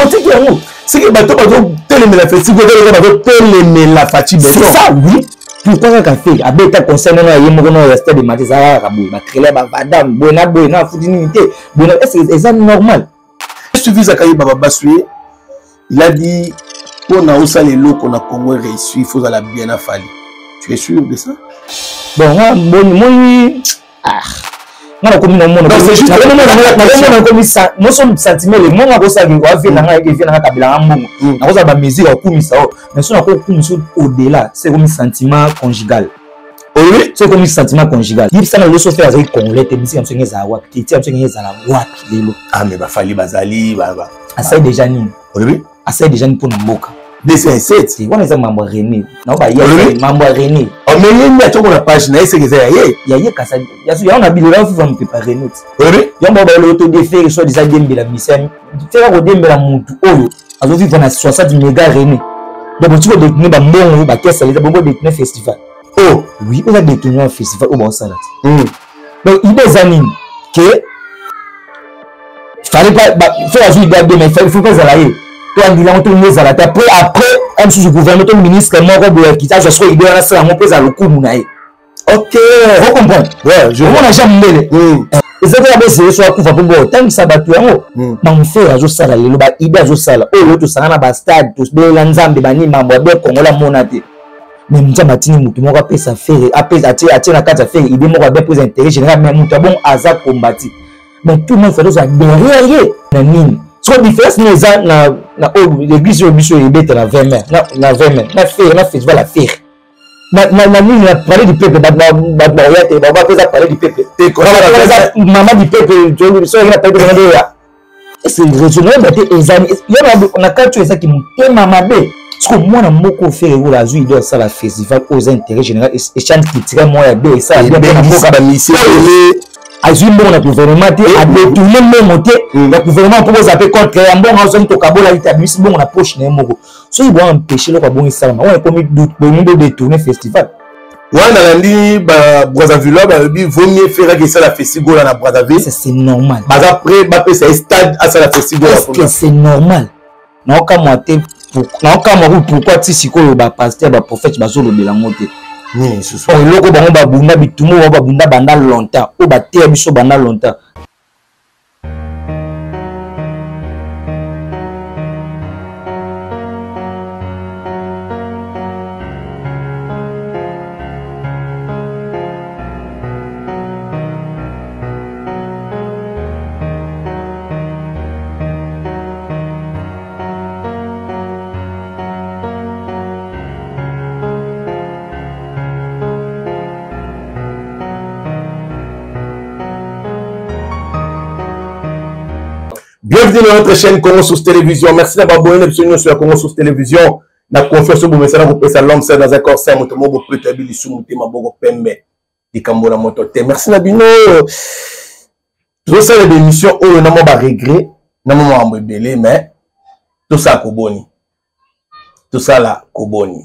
Otiki yango. Seke bato bazotelemela festival, bazotelemela Fatshi Béton. C'est ça, oui. Pourquoi kaka Ferre abeta concert nono ya ye moko nono ya stade de martyrs, ezalaka kaka boye, batrailer, bavadame boye na boye na afuti nini te boye na, est ce que eza normal? Suivi Zakayi Baba Basue, il a dit mpo na osala eloko na Congo réussi, il faut ozala bien na Fally. Tu es sûr de ça? Bon, nga boni moni, ah, nga nakomi namona nakomi moso sentiment ele mongo akosala avie na ngai, evie na ngai kabela nga mbongo, nakozala bamesure ya kokumisa oyo, mais so nakokumisa au-delà, c'est komi sentiment conjugal. Oui. C'est comme sentiment conjugal. Yebisa na loso Ferre azali congolais te, bisika mosusu ezala wapi, culture mosusu ezala wapi lelo. Ah mais bafali bazali ba asali déjà nini? Olobi? Asali déjà nini mpona mboka? 207. Wana eza mambo ya René. Na ba ye mambo ya René. Oh mais ye nde atoko na page na ye, seke eza ya ye. Ya ye kasa. Ya so ya na bilo la fifa mpe pa René. Olobi? Yango ba lo to défaire soit disant dembela misa. Fera ko dembela mutu oyo azo vivre na 60 méga René. Donc botiko détourner ba mbongo ba caisse ya bongo détourner festival. Oh oui, oza détourner festival oyo baosala te. Donc idée eza nini? Que fallait pas faire azwi idée bien, mais il faut pas ezala ye to andila yango to nini ezala te. Après après mosusu gouvernement to ministre moko boye akita azwa soko idée wana asala yango mpo ezala lokumu na ye. Ok, o comprendre? Ouais, je omona Jean Mbele eza kaka bozele so akufa mpo botangisa bato yango. Manfere azosala lelo ba idée azosala oyo lelo tosanga na bastade, tobelela Nzambe bani mambo ya be Kongola amona te, mais Nzambe atindi motu moko apesa Ferre, atie na kati ya Ferre idée moko abe mpo eza intérêt général, mais moto abongo aza kombati, mais tout le monde fallait ozala derrière ye na nini. Soko différence nini eza na oyo l'église oyo biso ebeta na 20 mai, na 20 mai na Ferre na festival ya Ferre na nini na palais du peuple, bato bakoya te, bango bapesa palais du peuple, mama du peuple soki na palais du peuple oya ese raisonnement te ezali yo na kati oyo ezaki motema mabe. Siko mwana moko Ferre Gola azwi idée asala festival oyo eza intérêt général, échange culturel moko ya bien, esala bien mpona mboka. Azwi mbongo na gouvernement te, adétourne mbongo te ya gouvernement mpo bozala mpe contre ya mbongo azwaki, tokabolaki te, abimisi mbongo na poche na ye moko. Soki bo empêche eloko abongi esalama wana, ekomi bolingi bodétourne festival. Wana nalandi ba Brazzaville balobi vaut mieux faire que esala festival na Brazzaville. C'est normal. Baza prêt bapesa ye stade asala festival. Est-ce que c'est normal? Naokamwa te, naokamwa ku pourquoi ti sikoyo bapasteur, baprophète bazolobela yango te. Nini lisusu? Eloko bango babunda bitumbu, bango babunda banda longtemps, oyo bateya biso banda longtemps. Bienvenue dans notre chaîne Congo Source Télévision. Merci d'avoir abonné à sur Congo Source Télévision. La confiance au Boumessana kopesa l'homme seul dans un corps sain, moto moko peut être lisumu te maboko pembe likambo na moto te. Merci na bino. Tozosala ba émission oyo na mwa ba regret na mwa makambo ebele, mais tosala koboni. Tosala koboni.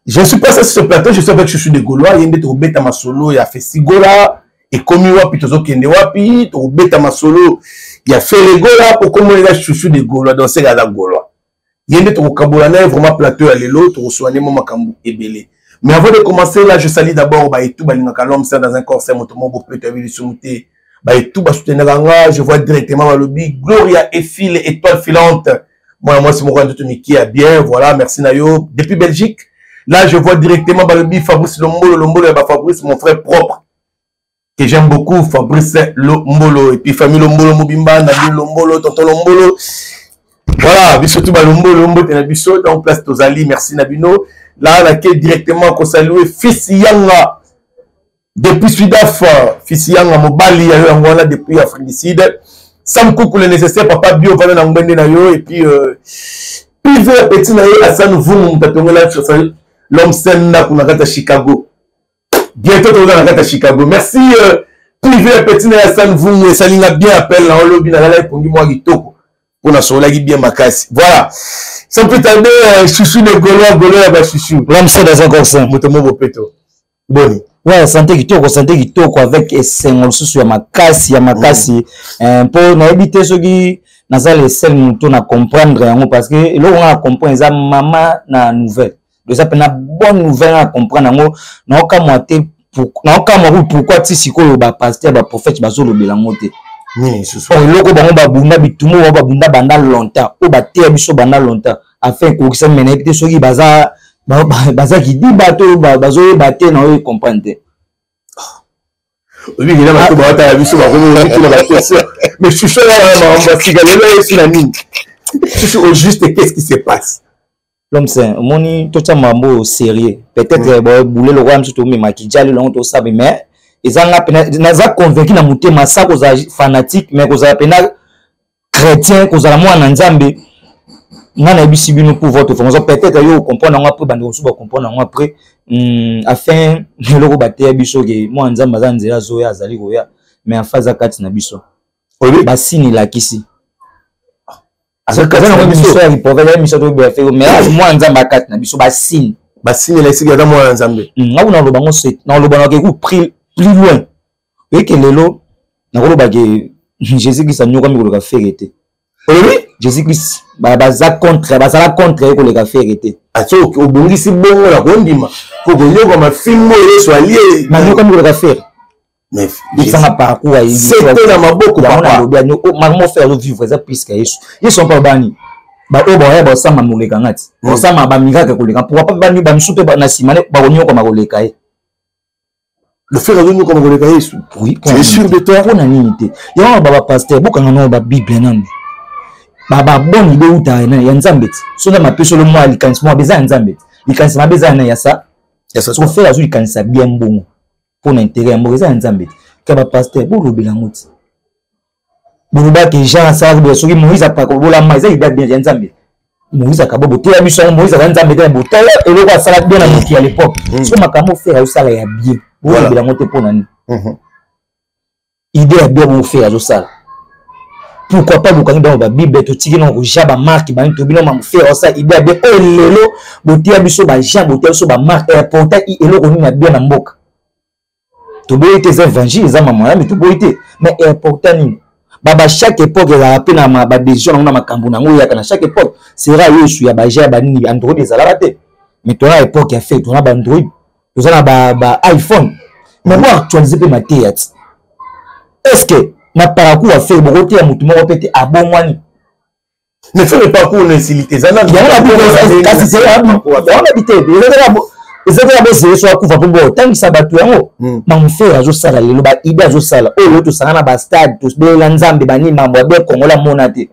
Je ne suis pas sur ce plateau, je suis avec Chouchou de Gaulois, yende tokobeta masolo ya Festigola, ekomi wapi, tozokende wapi, tokobeta masolo ya Ferre Gola, po komona eza Chouchou de Gaulois, donc c'est aza Gaulois. Yende tokokabola na ye vraiment plateau ya lelo, tokosoane mwa makambo ebele. Mais avant de commencer là, je salue d'abord ba etu balingaka l'homme saint dans un corps saint, moto moko peut être lisumu te. Ba etu ba soutenaka nga, je vois directement balobi Gloria Efile, étoile filante. Moi, moi, c'est mon grand Miki a bien, voilà, merci Nayo, depuis Belgique. Là, je vois directement balobi Fabrice Lombolo, Lombolo, ba Fabrice, mon frère propre, que j'aime beaucoup, Fabrice Lombolo, et puis famille Lombolo Mobimba, Nabil Lombolo, tonton Lombolo. Voilà, biso tout ba Lombolo, Lombolo, t'es na biso, donc place Tozali, merci Nabino. Là, on a directement qu'on salue Fils Yanga, depuis Sudaf, Fils Yanga, Mobali, ya yo yango depuis Afrique du Sud. Sam Koukou, le nécessaire, papa bio, vana na ngwende na yo, et puis, Pivé, petit na yo, Hassan Vungu, mtatongela, l'homme sain na kuna kata Chicago. Bientôt, toza na kata Chicago. Merci, Pivé, petit na yo, Hassan Vungu, esalinga bien appel na olobi, na lala epongi mwa kitoko. Pona solaki bien makasi. Voilà. Sans plus tarder, Chouchou de Gaulois, Gaulois ya ba Chouchou. L'homme sain dans un corps sain. Moto moko peto. Boni. Ouais, santé kitoko, santé kitoko avec esengo lisusu ya makasi, ya makasi. Mpo nayebi te soki Naza le seul moto na comprendre yango, parce que eloko nga na comprendre eza mama na nouvelle, eza mpena bonne nouvelle. Nga na comprendre yango, naokamwa te, naokamwa ku pourquoi ti sikoyo bapasteur, baprophète bazolobela yango te. Nini lisusu? Eloko bango babunda, bitumba bango babunda banda longtemps, oyo bateya biso banda longtemps, afin ekokisa. Me nayebi te soki baza kidiba to bazoyeba te, na oyo comprendre te. Obikela bato baotala biso, bakomi na baquestion. Mais Chouchou, wana makambo ya sika lelo yesi na nini, Chouchou? Au juste, qu'est-ce qui se passe? L'homme saint, omoni, totya makambo oyo sérieux. Peut-être bule lokola biso tomemaki jali longo tosabi, mais eza nga pena naza convaincu na motema, sa kozala fanatique, mais kozala pena chrétien, kozala mwana na Nzambe. Nga nayebisi bino pour votre formation, peut-être yo ocomprendre yango après, bandeko mosusu bacomprendre yango après. Afin eloko bateya biso ke mwana Nzambe aza nzela, azoya, azali koya, mais afa aza kati na biso. Basini elakisi aza ya riportage ya miso toyebela fe, mais mwana Nzambe akati na biso, basini. Basini elakisi aza mwana Nzambe. Nga kuna naloba ngo, naloba nakeku plus loin. Oyeke lelo nakoloba ke Jésus Christ anyokami koleka Ferre te. Olobi? Jésus Christ, baza contre, bazala contre ye koleka Ferre te. Ati obongisi bongo na kondima po konyokama fimbo Yesu alie. Nanyokami koleka Ferre, esanga parcours. Sete na maboko. Yango nalobi makambo Ferre azovivre eza plus ka Yesu. Yesu mpo bani baoyo baya basamba moleka nga ti basamba bamiracle koleka, pourquoi pas bani bamisu mpe na nsima ne bakonyokama koleka ye? Le frère azonyokama koleka Yesu? Oui. Tu es sûr de toi? Mpona nini te? Yango bapasteur, bokanga nao babible nanu, babonne idée euta ya Nzambe ti so Nzambe apesi olo mwa likanisi mwa eza ya Nzambe ti likanisi mabe eza ya sa. Soko Ferre azwi likanisi ya bien mbongo mpona intérêt ya mboka, eza ya Nzambe ti ka bapasteur bolobela yango ti bolobaki Jean asalaki boye, soki Moïse apakobolama, eza idée bien ya Nzambe. Moïse akabo, boteya biso yango, Moïse aza Nzambe te, botala eloko asala bien na mokili ya l'époque. So makambo Ferre azosala ya bien, bolobela yango te mpo na nini? Idée ya bien bongo Ferre azosala, pourquoi pas bokangi bango babible, totiki nango koja bamarke bani tobino mambo. Ferre azosala idée ya bien oyo lelo boteya biso bajean, boteya biso bamarke, important eloko nini ya bien na mboka? Toboyi te, eza évangile, eza mama yami, toboyi te, mais important nini? Baba, chaque époque ezalaka mpe na badécision nango, na makambo nango eyaka na chaque époque. Sera Yesu ya baja ya banini, Android ezalaka te, mais tona époque ya fe, tona baandroid, toza na ba iPhone, mais bo actualiser mpe mateya ti. Est ce que na parcours ya Ferre bokoteya motu moko mpe te abongwani? Mais Ferre, parcours na esili te, eza kasi yango te, eza kaka bozele so akufa mpo botangisa bato yango. Makambo Ferre azosala lelo, baidée azosala oyo lelo, tosanga na bastade, tobelela Nzambe, bani mambo ya bien Kongola amona te,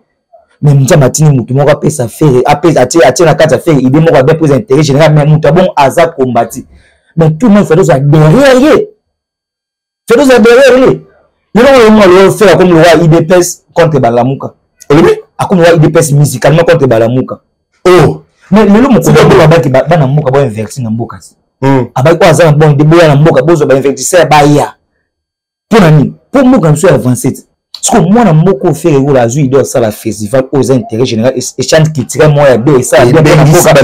mais Nzambe atindi motu moko apesa Ferre, atie na kati ya Ferre idée moko ya bien mpo eza intérêt général. Mais moto abongo aza kombati, mais tout le monde faut tozala derrière ye, faut tozala derrière ye. Lelo oyo mwa lelo Ferre akomi lokwa UDPS contre Balamuka. Olobi? Akomi lokwa UDPS musicalement contre Balamuka. Oh. Mais lelo mokolo oyo abaki bana mboka boinverti na mboka ti abaki oyo aza na bon boya na mboka, bozwa bainvertisseur baya. Mpo na nini? Mpo mboka na biso ya avance ti siko mwana moko Ferre Gola azwi idée asala festival oyo eza intérêt général, échange culturel moko ya be esala bien mpona mboka.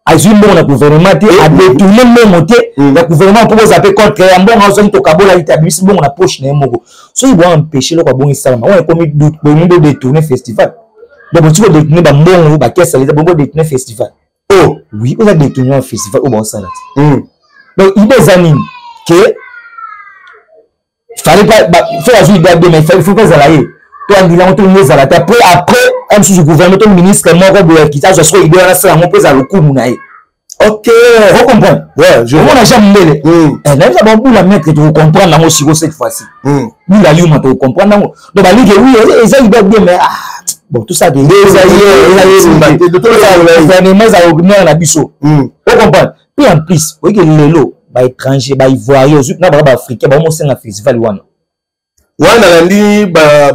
Azwi mbongo na gouvernement te, adetourne mbongo te ya gouvernement mpo bozala mpe contre ya mbongo azwaki, tokabolaki te, abimisi mbongo na poche na ye moko. Soki boa empêche eloko abongi esalama oyo, ekomi bolingi bodetourne festival. Donc botiki kodetourne bambongo bakesa leta, bongo bodetourne festival. Oh. Oui, oza détournement festival oyo baosala te. Donc idée eza nini? Ke fallait pas faut azwi idée bien, mais il faut pas ezala ye to andila yango to nini ezala te. Après un mosusu gouvernement to ministre moko boye akiti, azwa soko idée wana, asala yango mpo ezala lokumu na ye. Ok. Ocomprendre? Ouais, je omona Jean Mundele, nayebisa bango bula maître, tokocomprendre yango siko cette fois-ci. Bula yuma, tokocomprendre yango. Donc balike, oui, eza idée bien, mais ah bon, tout ça gouvernement ezala ordinaire na biso, ocomprendre? Mpe en plus oyeke lelo baétranger, baivoirien na baka baafricain baomosenga festival wana. Wana nalandi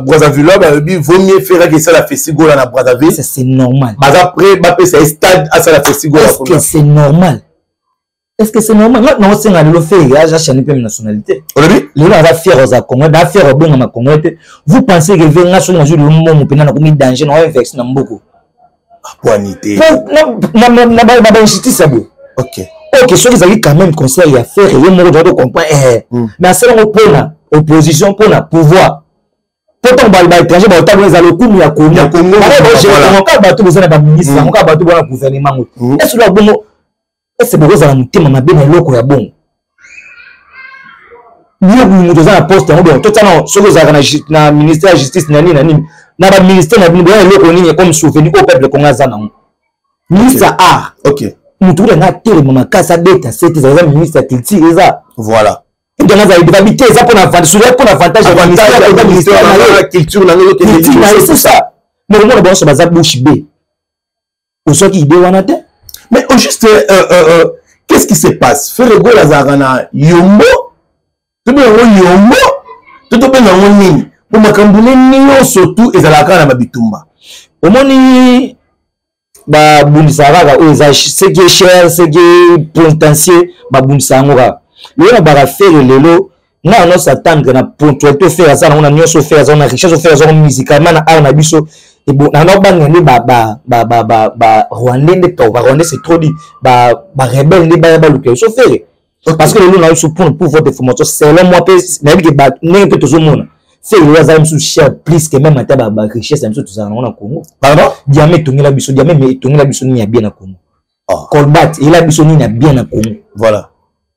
Brazzaville, balobi vaut mieux faire ake esala festigola na Brazzaville. C'est normal? Baza prêt bapesa ye stade, asala festigola. Est-ce que c'est normal? Est-ce que c'est normal? Nga naosenga lelo Ferre aza chani mpe nationalité. Olobi? Lelo aza fier, oza Congolais, da fier obengama Congolais te. Vous pensez que ve nga soki nazwi lelo mbongo mpena nakomi danger na oinverse na mboko? Apwani te. Na bainjustice ya boye. Ok. Ok, soki ezalaki quand même concert ya Ferre ye moko, toza tocomprendre, mais asala yango mpona opposition, mpona pouvoir. Po ntango baétranger baotango eza lokumu ya Congo, kaka bato boza na baministre yango, kaka bato bona gouvernement yango. Ese loa bongo, ese bokozala motema mabe na eloko ya bongo? Yo moto oza na poste yango, bon, totana soki ozalaka na ministère ya justice na nini na nini, na baministère na bino, boya eloko nini comme souvenir oyo peuple Congo aza nango? Ministre ya art, moto kuta nga atelema makasi, abeta sete, eza ministre ya culture, eza voilà. Donc azali babi te, eza mpona avantage, soki mpona avantage ya ministère na ye, culture na ye, c'est ça. Mais omona banso baza bouche bée, ozwaki idée wana te. Mais au juste, qu'est-ce qui se passe? Ferre Gola azalaka na yombo, tobenga yango yombo to tobenga yango nini? Po makambo ne nyonso tu ezalaka kaka na babitumba. Omoni, babundisaka kaka oyo eza ce qui est cher, ce qui est potentiel, babundisa yango kaka. Lelo na baka Ferre, lelo nga na s'attendre na ponctualité. Ferre aza nango na nyonso, Ferre aza na richesse, Ferre aza musicalement na art na biso. Nana obanga nde Barwandais nde, to Barwandais, c'est trop dit, barebelle nde baya baluka biso Ferre, parce que lelo na biso, pour votre information, selon moi mpe nayebi ke ndenge mpe tozomona, Ferre lelo azali mosusu cher plus que même ata barichesse na biso tozala nango na Congo. Pardon? Diamant etongela biso, diamant etongela biso nini ya bien na Congo? Cobalt eyela biso nini ya bien na Congo? Voilà.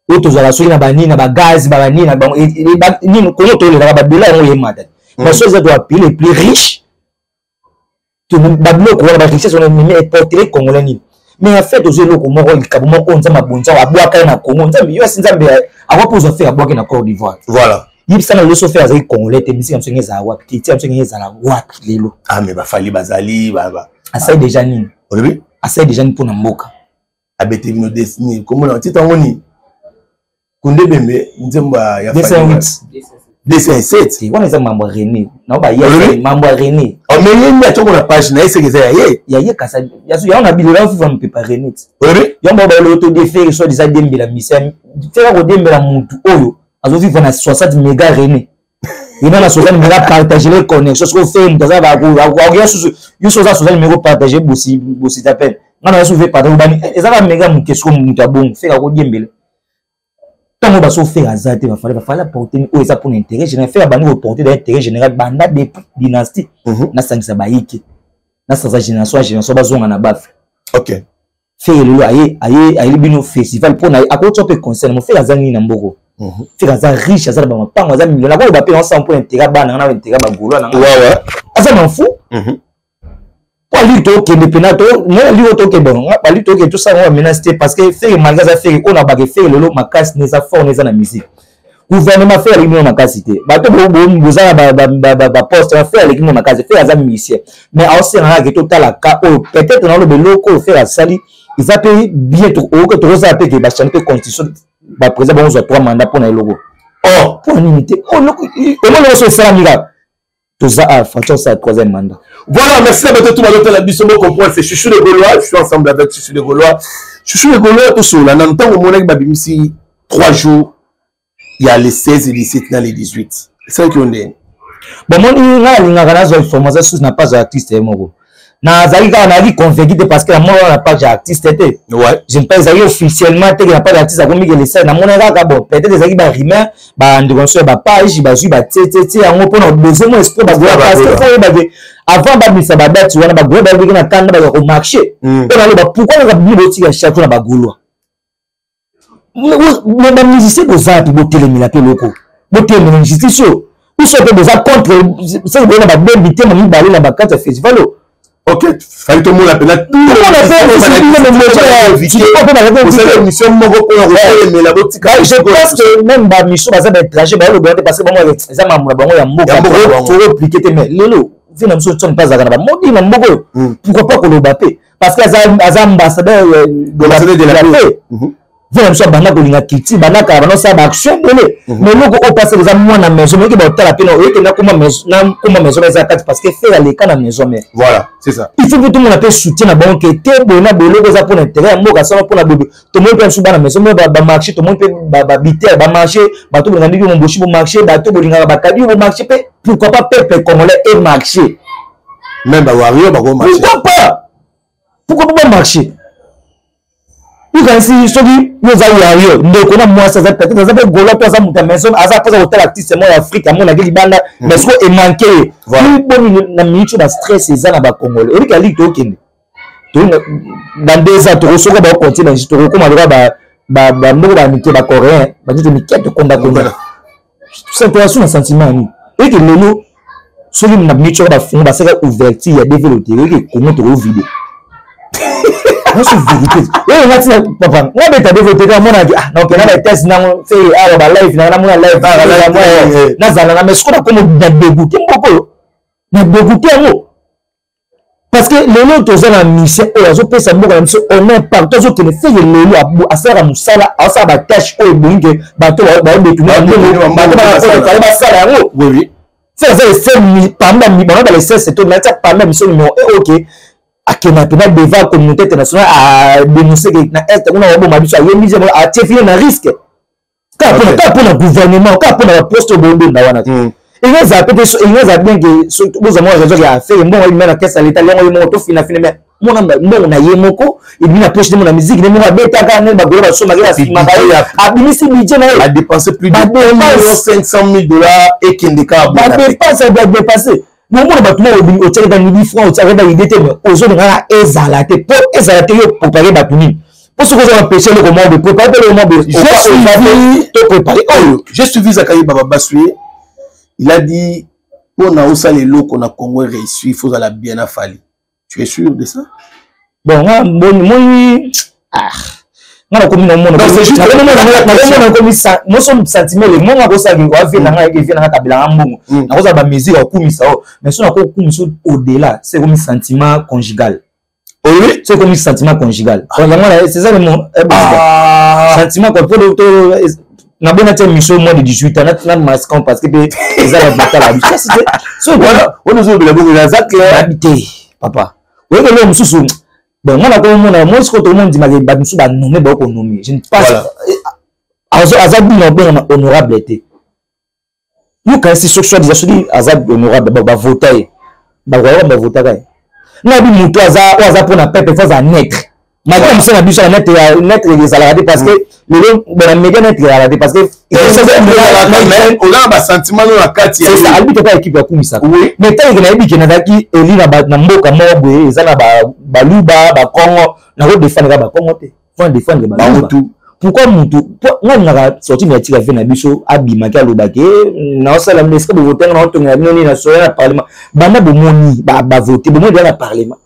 Oyo tozala soki na banini, na bagaz, banini na bango nini, Congo tolelaka babela yango yemata. Baso eza toa pays les plus riches, babiloko wana, barichesse wana memi eportele Congolais nini? Mais en fait, ozwa eloko moko, likabo moko oyo Nzambe abonza, abwaka ye na Congo. Nzambe yo asi, Nzambe akoki mpo ozwa Ferre, abwaki na Côte d'Ivoire. Voilà. Yebisana lelo, so Ferre azali Congolais te, misika biso ndenge ezala wapi? Culture biso ndenge ezala wapi lelo? Ah, mais bafali bazali. Asali déjà nini? Olobi? Asali déjà nini mpona mboka? Abete bino desini, komona titre yango nini? Kunde Bembe, nzembo ya 207. Wana eza mambo ya René nao, baya mambo ya René. Mais ye nde atioko na page na ye, seke eza ya ye. Ya ye kasa yango na bilelo fifa mopepa René. Olobi? Yango bao balelo to de Ferre soit eza dembela misia, Ferre kodembela mutu oyo azovivre na 60 méga. René ena na 60 méga, partage les connexions. Soki Ferre moto aza akoya susu, yo so oza 60 méga, partage bosita pene nga na yasu ve partage bani, eza ka méga moke. Soko moto ya bongo Ferre akodiembela ntango baso, Ferre aza te. Bafale aporte oyo eza mpona intérêt général. Ferre abandi koporte da intérêt général banda depuis dynastie. Nasangisa bayike, nasangisa génération ya génération, bazonga na bafle. Ferre lelo aye ayeli bino festival mpona akotia mpe concert mo. Ferre aza nini na mboko? Ferre aza riche, aza na bamapango, aza million. Nakoloba mpe ensemble mpo intérêt bana nga na intérêt bagaulois nanga, aza na fu po aliki tokende mpena moi aliki oyo tokende, bon, baliki tokende, tosala ngo bamenace te, parce que Ferre, malgré aza Ferre oyo na bake, Ferre lelo makasi ne eza fort, ne eza na musique. Gouvernement, Ferre aleki bino makasi te. Bato boza na baposte, Ferre aleki bino makasi. Ferre aza musicien, mais aosenga kaka ke totala ka oyo peut-être naloba eloko oyo Ferre asali eza mpe bien. Tokozala mpe ke bachange mpe constitution, baprésident bango zwa trois mandat mpona eloko. Oh. Mpona nini te? Omoni oso esalami kaka, toza a Fatshi osala troisième mandat. Voilà, merci à bato tout bazotala biso, bo comprendre, c'est Chouchou de Gaulois. Je suis ensemble avec Chouchou de Gaulois. Chouchou de Gaulois, tosola na ntango omonaki babimisi 3 jours, il y a les 16 et 17 na les 18, esalaki yo ndenge? Bomoni, ngai alingaka nazwa information susu na page ya artiste ye moko. Nazalaki kaka, nazalaki convaincu te, parce que namona wana na page ya artiste te. Je ne pas ezalaki officiellement te ke na page ya artiste akomi ke lesai. Namona kaka, bon, peut-être ezalaki barumeur, bandeko nyonso ya bapage bazwi batietie yango mpona dose mo esprit bagoya, parce que faut oyeba ke avant babimisa badate wana, bagoya bayebiki na kanda, baka komarche mpo naloba pourquoi kaka bino botika chateau na bagaulois. Me bamusicien boza mpe botelemela mpe eloko, botelemela injustice oyo biso mpe boza contre. Soki boye na babembi te na mibale na bakati ya festival oyo. Ok, fali tomona mpena émission moko mpona kotelemela botika. Je pense que même bamission baza baétranger, bayoloba te, parce que bango eza makambo na bango ya mboka, toreplike te. Mais lelo vie na biso tsoni mpe azalaka na bamodi na mboka oyo, pourquoi pas koloba mpe? Parce que aza ambassadeur de la paix. Vie na biso abanda kolinga culture, banda kala, banda osala baaction ebele. Mais eloko oyo mpasi eza mwana maison, moyoki baotala mpe oyeke na koma maison eza kati, parce que Ferre aleka na maison mère. Voilà, c'est ça. Il faut mpe tomona mpe soutien na bango ke te boye na boye, eloko eza mpona intérêt ya mboka, sala mpona boye. Tomoni mpe biso bana maison mère bamarché, tomoni mpe babiter bamarché, bato bolingaka ndenge momboshi bomarché, bato bolingaka bakabi bomarché mpe, pourquoi pas peuple congolais e marché? Même bawario bakomarché. Pourquoi pas? Pourquoi pas bamarché? Yokanisi soki yo oza wario, ndeko na mwasi aza peut-être aza mpe gola to aza moto ya maison, aza mposa kotala artiste moko ya Afrique amonaki libanda, mais sikoyo emanke ye. Boni na minute oyo bastress eza na bacongolais, oyebika ligue tokende dans 2 ans tokosoka bakocontinue na tokokoma lokola bamoko bamike bacoréen banzoto mike tokondakonda toasu na sentiment ya nini. Oyeke lelo soki na minute oyo bafungo basala ouverture ya DV loterie, oyeke Kongo tokovide nyonso vérité oyo nga tina papa nga beta DV loterie amonaki ah nakokenda na etats nango fe awa ba live nanga namona live nazala na mais sikoyo nakomo na dégoûte mboko oyo na dégoûte yango parce que lelo toza na mission oyo azopesa mboka na biso honneur partout azokende. Feke lelo asalaka mosala, asala batâche oyo ebongi ke bato baodétourner bato bakale basala yango. Fe aza le seul parmi bango bale seul to natia parmi ya mission numéro 1 oyo akenda mpena devant communauté internationale adénonce ke na Est kuna baboma biso, ayembi atie fine na risque kaka mpona gouvernement, kaka mpona baposte oyo bondonda wana te. Enge ezala pe te, enge ezala bien ke bozwa mwa raison ya affaire mbongo ebima na caisse ya leta yango ye moko tofinafina, mais mona mbongo na ye moko ebimi na poche nde mona musique nde moko abetaka nde bagolo basomaki basimaka ye abimisi budget na ye. Adépense plus de 500 000 $ ekende kaka. Badépense badépense, bomona bato moko otiaki ba midi franc, otiaki ba idée te, mais ozolingaka ezala te mpo ezala te. Yo prépare bato nini? Mpo soki oza na péché eloko moko boye, prépare mpe eloko moko boye to prépare oyo. J'ai suivi Zakari Baba Basue, il a dit mpona osala eloko na Congo réussi, il faut ozala bien na Fally. Tu es sûr de ça? Bon, nga moi, ah, nga nakomi namona nakomi moso sentiment ele mongo akosala avie na ngai, evie na ngai kabelanga mbongo, nakozala bamesure ya kokumisa oyo, mais so nakokumisa au-delà, c'est komi sentiment conjugal. Oui. C'est comme sentiment conjugal. Yango c'est ça le mot. Sentiment quoi pour to nabona tia mission moins de 18 ans na masquant parce que eza na batala biso. So wana wana ozolobela bongo naza clair te, papa. Oyebi eloko mosusu, bon, nga nakomona moi sikoyo tokomona ndimaka bato mosusu banome baokonome, je ne pense aza bino obengama honorable te. Yokanisi soki soit disant soki aza honorable, bavota ye, bakoyaka bavotaka ye. Nga bi moto aza oyo aza mpona peuple, faut aza neutre malgré mosu na biso ya neutre ya neutre ezalaka te, parce que lelo bona média neutre ezalaka te, parce que oza na basentiment no na kati. C'est ça, alobi toka équipe akumisaka, mais ntango nayebi ke nazalaki eli na mboka moko boye eza na Baluba, Bakongo, nakodefendre kaka Bakongo te, faut défendre Baluba. Pourquoi mutu nga ningaka sorti médiatique ave na biso abimaki alobaki naosala esika bovotenga naotongela bino nini nasoya na parlement, banda bomoni bavote, bomoni deya na parlement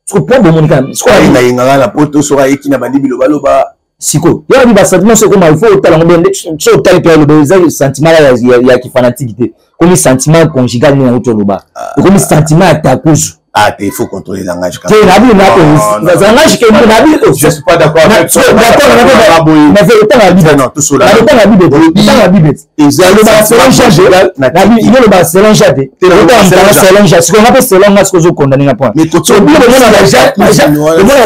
siko po bomoni kaka. Nayengaka na poto soki ayeki na bandi bilobaloba. Sikoyo yo abi basentiment so ekoma, il faut otala yango bien. So otali mpe aloba eza sentiment ya kifanatique te, ekomi sentiment conjugal nini yango toloba, ekomi sentiment ya takuzu. Ah, il faut contrôler le langage. Te, nabi langage ke nabi. Je suis pas d'accord avec toi. D'accord, mais vérité na Bible. Non, tout cela. Na Bible, na Bible. Ezaloba selon Jean, nabi yoloba selon Jean te. Selon Jean. Sikoyo nga mpe selon nga sikoyo ozokondane nga point. Mais omona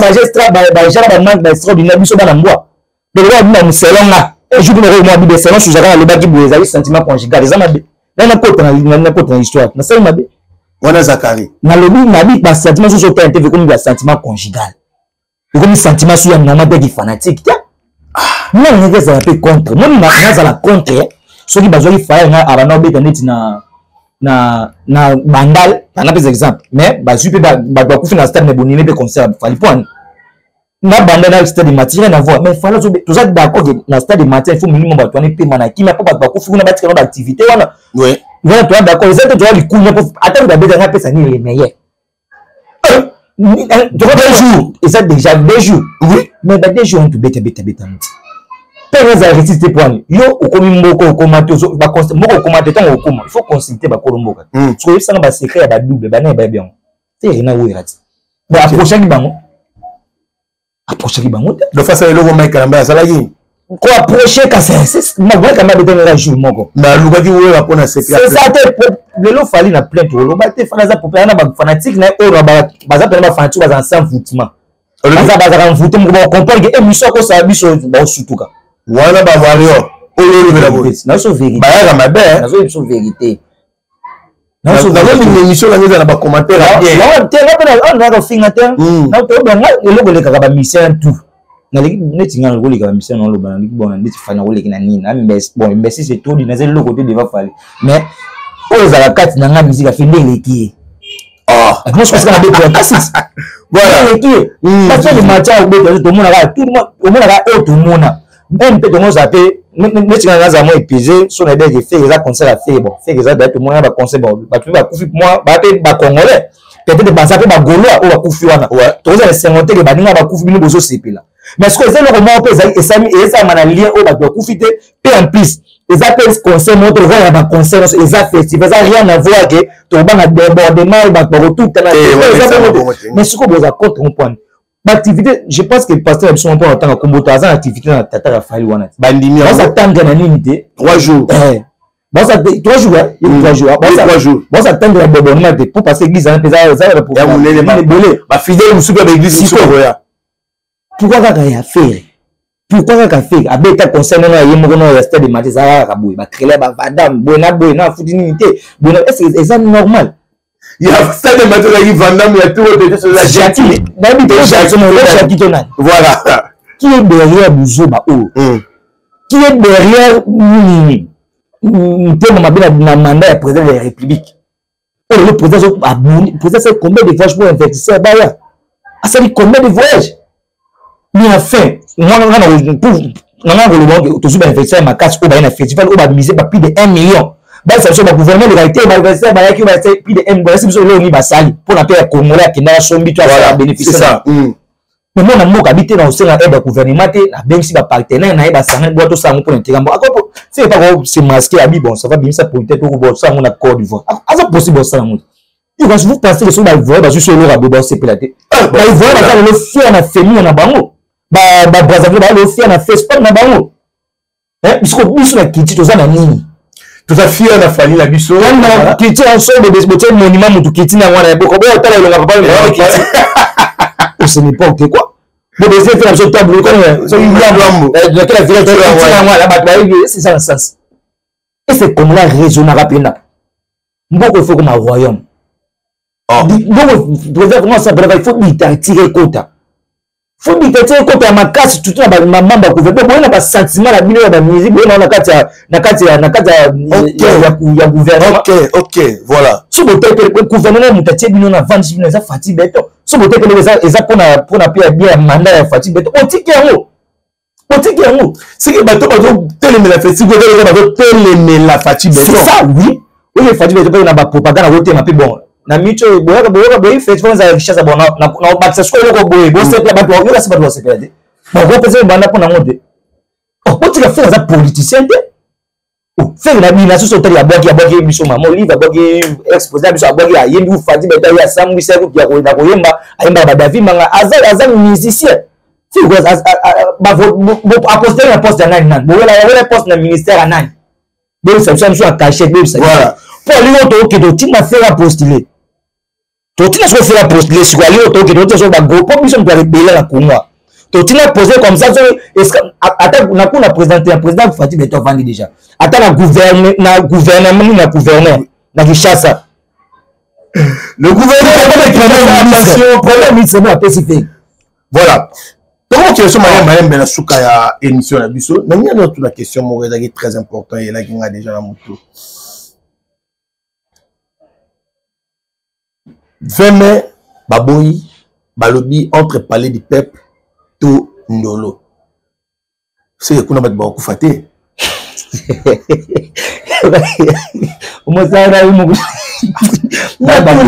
ba geste ba genre ba manque ba extraordinaire biso bana mbwa. Donc oyo abima selon nga. Un jour kuna mwa Bible selon Suzaka alobaki boye ezali sentiment conjugal eza mabe. Ngai nakota na histoire. Nasali mabe. Wana Zakari. Nalobi nabi basentiment soso otala te, ekomi basentiment conjugal, ekomi sentiment so ya normal te fanatique te. Nga nangaki ezala mpe contre moni, nazala contre soki bazwaki faya nga abanda obeta neti na Bandal nanga pesa exemple, mais bazwi mpe bato bakufi na stade, mais bonine mpe concert Fally po ani na banda na stade Martyrs na voix, mais Fally toza d'accord ke na stade Martyrs il faut minimum bato wana epema na kimia mpo bato bakufi kuna batika na baactivité wana. Wana toza d'accord, eza te toza likunya mpo ata moto abetanga apesa nini le meilleur 2 jours, eza déjà 2 jours. Mais ba 2 jours wana tobeta beta beta moti mpe eza réussite te. Poani yo okomi mboka okoma te, mboka okoma te, ntango okoma il faut consulter bakolo mboka. Soki oyebisanga basecret ya badouble bana bayebi yango te, rena wera ti bon approchaki bango, approchaki bango te. De face eloko Mike Kalamba azalaki koapproche kasi Mike Kalamba abetangaka jour moko. Mais alukaki wera mpona secret. C'est ça te. Lelo Fally na plainte oloba te, Fally aza populaire na bafanatique na ye oyo baza mpena bafanatique, baza sans envoûtement, bazalaka envoûté moko bacomprendre ke émission akosala biso baosutuka. Wana bawarrior oyo olobela boye. Nazo vérité. Bayaka mabe. Nazo biso vérité. Nazolinga émission nango eza na bacommentaire. Te, nga mpe naka ofinga te, nga eloko elekaka bamission tout. Naleki neti nga nakoleka bamisien naloba, naleki bona neti Fally nakoleki na nini, bon, imbécile c'est trop dit, naza eloko te devant Fally, mais oyo ezalaka kati na nga, musique afe nde eleki ye. Nyonso kasi na beto ya kasi Voilà. Eleki ye parce que match akobeta, tomonaka tout le monde, omonaka oyo tomona meme mpe tongo ozala mpe neti nga nazala mwa épuisé. So na yebeke Ferre eza concert ya Ferre, bon, Ferre eza daye, tomona baconcert, bon, bato mpe bakufi mwa baa mpe bacongolais, peut-être baza mpe bagaulois oyo bakufi wana, tokozala esengo teke baninga bakufi, bino bozosepela. Mais sikoyo eza eloko moko mpe ezali esami esalama na lien oyo bato bakufi te. Mpe en plus eza mpe concert moko te lokola ya baconcert nyonso, eza festival, eza rien à voir ke tokobanga débordement oyo bato bakotutana, eza bongo te. Mais sikoyo boza contre ngo poani baactivité. Je pense que pasteur na biso mpo natanga kombo te, aza na activité na tata Rafali wana te. Bandimi. Baza tanga na nini te? 3 jours. Baza 3 jours, 3 jours. 3 jours. Baza tanga ya débordement te po parce que église wana mpe eza ya monene, ebele. Bafidèle mosusu ya baéglise mosusu bakoya. Pourquoi kaka ya Ferre? Pourquoi kaka Ferre abeta concert nono ya ye moko nono ya Stade Martyrs? Eza kaka boye, bacrele bavadame boye na boye na afuti nini te boye. Est ce que eza normal? Ya Stade Martyrs ezalaki Vandame ya tour de Jackie, nayebi te Jackie to nani. Voilà. Qui est derrière buzoba oyo? Qui est derrière nini, motema mabe na mandat ya président de la République oyo? Le président abuni, président asali combien de voyages pour investisseur baya, asali combien de voyages? Mais enfin, mwana nga na koloba, tozwi bainvestisseur makasi oyo baye na festival oyo bamise ba plus de 1 million. Bayisa biso bagouvernement leka te, bainvestisseur bayaki plus de 1, bayasi biso eloko nini basali mpona mpe ya Congolais akendaka sombi to asala bénéfice. Mais mwana mboka abi te na kosenga aide ya gouvernement te, abengisi bapartenaire na ye, basangani bwa tosala yango mpona intérêt mbo ako se pa ko se masquer. Abi bon, ça va, bimisa producteur to ko osala yango na Côte d'Ivoire, aza possible osala yango te. Kasi vous pensez que soki baivoire bazwi so eloko boye, baosepela te? Baivoire baza lelo fier na famille na bango, baBrazzaville baza lelo fier na Facebook na bango. Biso biso na kiti toza na nini? Toza fier na Fally na biso. Wana kiti ya so botie monument, motu kiti na wana boko boya otala elonga papa kiti, c'est n'importe quoi. Bobese fe na biso table nakela village na wana, bato bayebi, c'est ça na sens. Et c'est comme la raisonnaka mpena mboko, il faut koma royaume mboko. Président, comment ça il faut dictature ekota, faut dictature ekota ya makasi, surtout na bamembre ya gouvernement. Boye na basentiment na bino ya bamusique, boye nao na kati ya na kati ya na kati ya gouvernement. Ok, voilà. So bote gouvernement, moto atie bino na vandisi bino eza Fatshi Béton. So bote peloko eza mpona mpe ya bien ya mandat ya Fatshi Béton, otiki yango, otiki yango. Siki bato bazotelemela festival, bazotelemela Fatshi Béton. C'est ça, oui. Oyo Fatshi Béton mpe na bapropagande akotema mpe bon na miti oyo boyoka, boyoka boyi festival ezala Kinshasa. Bon, na obakisa sikoyo eloko boye, bosepela bato, yoka si bato basepela te, bakopesa banda mpo nango te. Otika Ferre aza politicien te. Ferre na bino soso otali, abwaki biso mama Olive, abwaki ex président biso, abwaki, ayembi Ufadi Beta, ye asambwisi na koyemba, ayembaka badavid manga, aza musicien. Apostele na poste ya nani? Nani bowela poste na ministère ya nani? Boyebisa biso, biso ya cachette, boyebisa biso mpo alingi oyo tookende otinda Ferre apostule, totina soki Ferre apostule sikoyo, alingi oyo tookende otina soki bago mpo biso moto ya rebele na Kongo, totina posé comme ça. Soki ata na kuna président te, président Fatshi Béton avandi déjà, ata na gouvernement, na gouverneur na Kinshasa. Le gouverneur, premier ministre mo apesi te. Voilà, tokoki question mayembe mayembe na suka ya émission na biso. Na nini tuna question moko ezalaki très important, eyelaki nga déjà na motu. 20 mai baboyi, balobi entre Palais du Peuple to Ndolo, seke kuna bato bakokufa te. Omosala na yo moko. Bango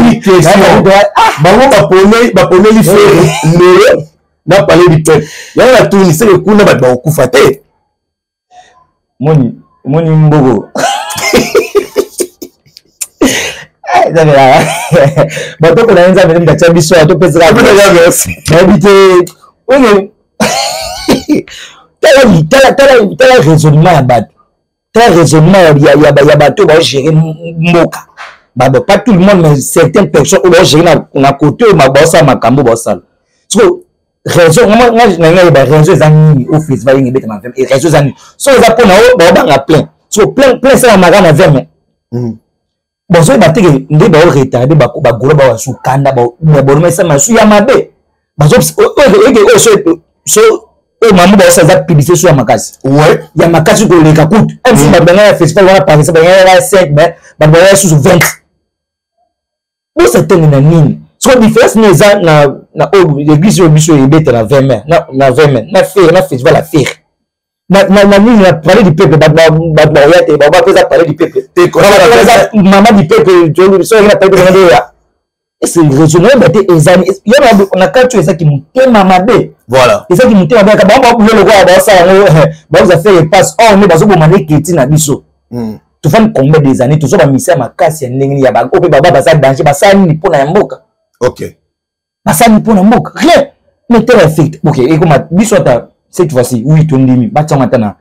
baponeli Ferre Ndolo na Palais du Peuple. Yango natuni, seke kuna bato bakokufa te? Moni moni mboko batoko na ye, Nzambe nde atia biso, topesaka, nayebi te. Oyo tala raisonnement ya bato, tala raisonnement ya bato oyo baogérer mboka. Pas tout le monde, mais certaines personnes oyo baogérer na côté oyo baosala makambo baosala. Siko raison na ngai, yeba raison eza nini? Oyo festival yenge ebetama, raison eza nini? So eza mpona oyo baobanga plein, so plein plein esalamaka na 20 mai. Bazoyeba teke nde baoretarde, bagolo bawa sukanda boloma esama su ya mabe oyo so Oyo mamu baosa eza publicité so ya makasi. Ya makasi koleka kutu. MC bato bangai ya festival wana par exemple bangai ya 5, mais bato bangai susu 20. Bosa tene na nini? Soko différence nini eza na oyo l'église oyo biso ebeta na 20 mai, na 20 mai na Ferre, na festival ya Ferre, na nini, na palais du peuple, bato bakoya te. Bakoba mpe eza palais du peuple, eza mama du peuple. Soki na palais du peuple oya ese raison oyeba te, ezali yo na kati oyo ezaki motema mabe. Ezaki motema mabe. Bango babulo lokola baosala yango, baoza Ferre passe or nde bazoboma nde keti na biso. Tofandi combien des années, tozwa bamisia makasi ya ndenge nini ya oyo mpe baba baza danger, basala nini mpona ya mboka? Basala nini mpona mboka? Rien. Mais tel effect, ok, ekoma biso ata cette fois-ci, oui, tondimi batiango ata na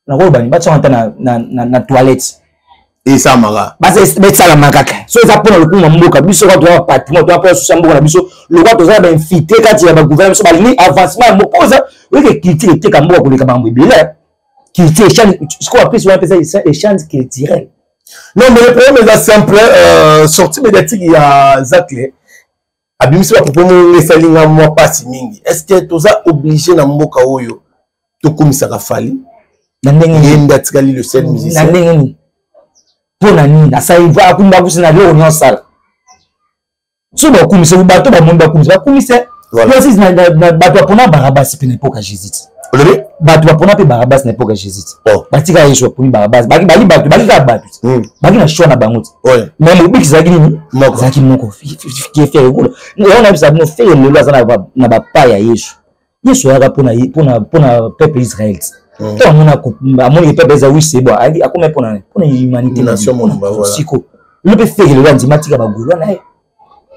nakoloba nini, batiango ata na toilette. Esalamaka. Esalamaka kaka so eza mpona lokumu ya mboka biso. Kaka toza bapatrimoine, toza mpona susu ya mboka na biso. Lokwa toza na bainfiltré kati ya bagouvernement biso, balingi avancement ya mboka. Oza oyeke culture eteka mboka koleka makambo ebele. Culture, échange, sikoyo apesi wana mpeza échange culturel. Non, mais le problème eza simple. Sortie médiatique ya Zacle, abimisi bapropos mongo, esali nga mwa mpasi mingi. Est ce que toza obligé na mboka oyo tokomisaka Fally? Na ndenge ye nde atikali le seul musicien. Na ndenge nini? Mpo na nini asali akumba akusi na biloko nyonso asala? So bakumisa bato, bamoni bakumisa, bakumisa bato bapona Barabasi mpe na époque ya Jésus. Olobi? Bato bapona mpe Barabasi na époque ya Jésus te. Batika Yesu, baponi Barabasi. Baki bato, baki kaka bato te, baki na choix na bango te. Mais mobiki ezalaki nini? Ezalaki moko ke Ferre Gola. Yango nayebisa bino, Ferre lelo aza na bapa ya Yesu. Yesu ayaka mpona peuple Israel te. To amoni peuple eza, oui, c'est bon, akomi mpona humanité. Siko lelo mpe Ferre lelo andima atika bagaulois na ye,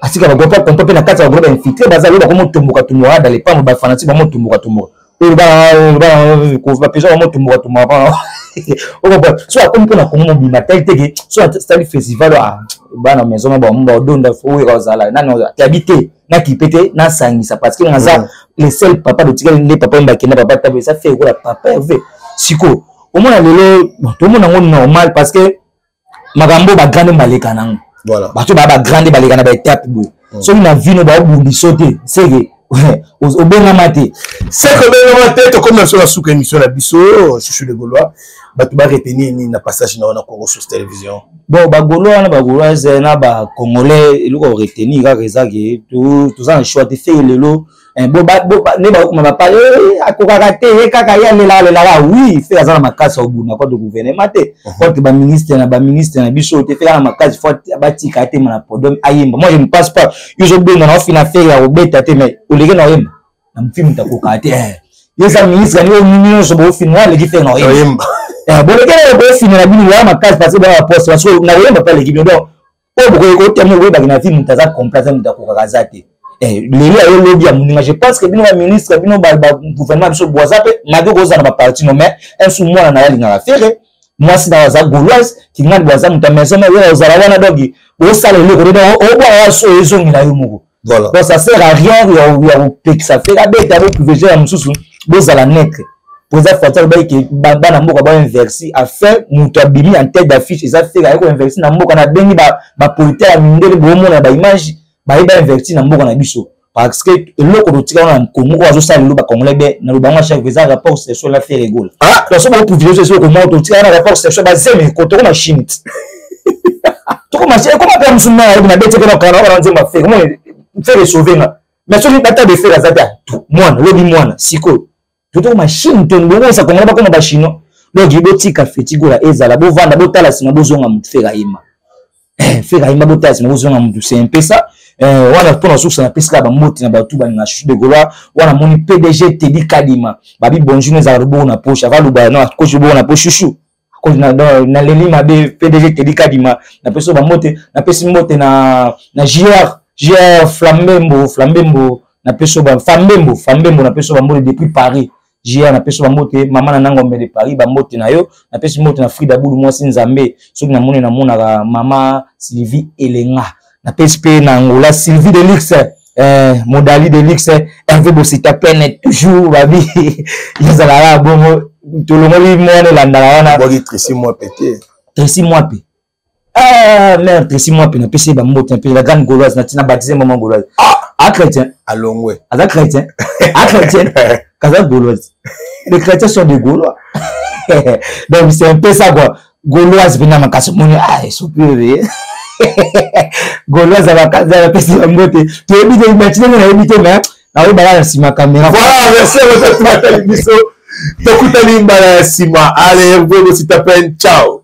atika bagaulois mpo mpe na kati ya bagaulois bainfiltré baza. Lelo bakomotomboka tomboka dans les pambo, bafanatiques bamotomboka tomboka, oyo bapesa bamotomboka tomboka. So akomi mpona Kongo mobima, tali teke so asali festival, bana maison ma bango baodonda. Oyo kozala nani tabi te, nakipe te, nasangisa, parce que naza le seul papa lotikali nde papa mbakenda, papa tabo eza Ferre kola papa Herve. Sikoyo omona lelo tomona yango normal, parce que makambo bagrande baleka nango, bato baa bagrande baleka na baétape boye. Soki na vino baobundiso te, seke obengama te. Seke obengama te. Tokomi na biso na suka émission na biso. Chouchou de Gaulois, bato baretenir nini na passage na wana Congo Source Télévision? Bon, bagaulois wana, bagauloise na bacongolais, eloko koretenir kaka eza ke toza na choix te. Ferre lelo nde bakokoma bapa akokaka te, ye kaka ye alelaka alelaka. Oui, Ferre aza na makasi ya kobunda contre gouvernement te, contre baministre na baministre na biso te. Ferre na makasi, fo batika atema na podium ayemba. Moi, je ne pense pas. Yo ozobenga na ofina Ferre ya kobeta te, mais oleki na oyemba na mofi, moto akokaka te. Ye eza ministre ani oyo nyonso boofina, aleki Ferre na oyemba. Bolekele boofina na bino ya makasi, parce que baa baposte, parce que na koyemba mpe aleki bino. Donc oyo bokoki kotema, oyebaki na vie, moto aza complet aza, moto akokaka aza te. Lelo ayo lobi ya moninga. Je pense que bino baministre, bino bagouvernement biso boaza mpe malgré kozala na baparti no, mais un su mwana na ye alingaka Ferre, mwasi na aza gauloise, kingani bo aza moto ya maison mère, oyo ozala wana. Donc bosala eloko te, obwaka so ezongela yo moko. Donc ça sert à rien ya kopekisa Ferre abeta, boprivilégie ya mosusu. Bozala neutre. Président Fatshi alobaki ke bana mboka bainversi afin moto abimi en tête d'affiche eza Ferre. Aye koinversi na mboka, nabengi bapolitere ya mindele, boomona baimage, baye bainverti na mboka na biso, parce que eloko totika wana na Congo oyo azosala lelo bacongolais be naloba yango chaque eza rapport sexuel na Ferre Gola. Donc so bakoprivilégie so ekoma totika wana rapport sexuel, bazeme ko tokoma Chine, tokoma Chine, ekoma mpe mosu na yebi na beti ekona kana wana nzemba Ferre omoni Ferre sauve nga. Mais soki bata de Ferre aza te, mwana lobi mwana sikoyo totokoma Chine to bokosa Kongo bakoma bachinois. Donc botika feti Gola ezala, bovanda, botala nsima, bozonga motu. Ferre ayemba, Ferre ayemba, botala nsima, bozonga motu. C'est un peu ça wana. Mpona susa, napesi kaka bamoti na bato balinga Chouchou de Gaulois wana. Moni PDG Tedi Kadima, babi bonjour, ezala loboko na poche ava loba no akosi loboko na poche. Chouchou naleli mabe. PDG Tedi Kadima, napesi bambote, napesi mbote na JR Flambembo, Flambembo, napesi ba Fambembo, Fambembo, napesi bambote depuis Paris. JR, napesi bambote. Mama na Nangombe de Paris, bambote na yo. Napesi mbote na Frida Bulu, mwasi Nzambe. Soki namoni, namonaka mama Sylvie Elenga. Napesi mpe na Angola Sylvie Delix, Modali Delix, Hervé Bosita pene toujours, babi ezalaka bongo. Tolongoli mwana elandaka wana. Tracy Mwape te? Tracy Mwape, ah mère Tracy Mwape, napesi ye bambote. Napesi la grande gauloise, natina baptise mama gauloise. Ah, chrétien. Alongwe. Aza chrétien. A chrétien. Kaza gauloise. Les chrétiens sont des gaulois. Donc c'est un peu ça quoi. Gauloise mpena makasi omoni ah esopi oyo gauloise apesi bango te toyebi te imagine ndenge nayebi te mais nakoyebaka na nsima caméra. Voilà, merci à biso tokutani mbala ya nsima. Allez, vous aussi, ciao.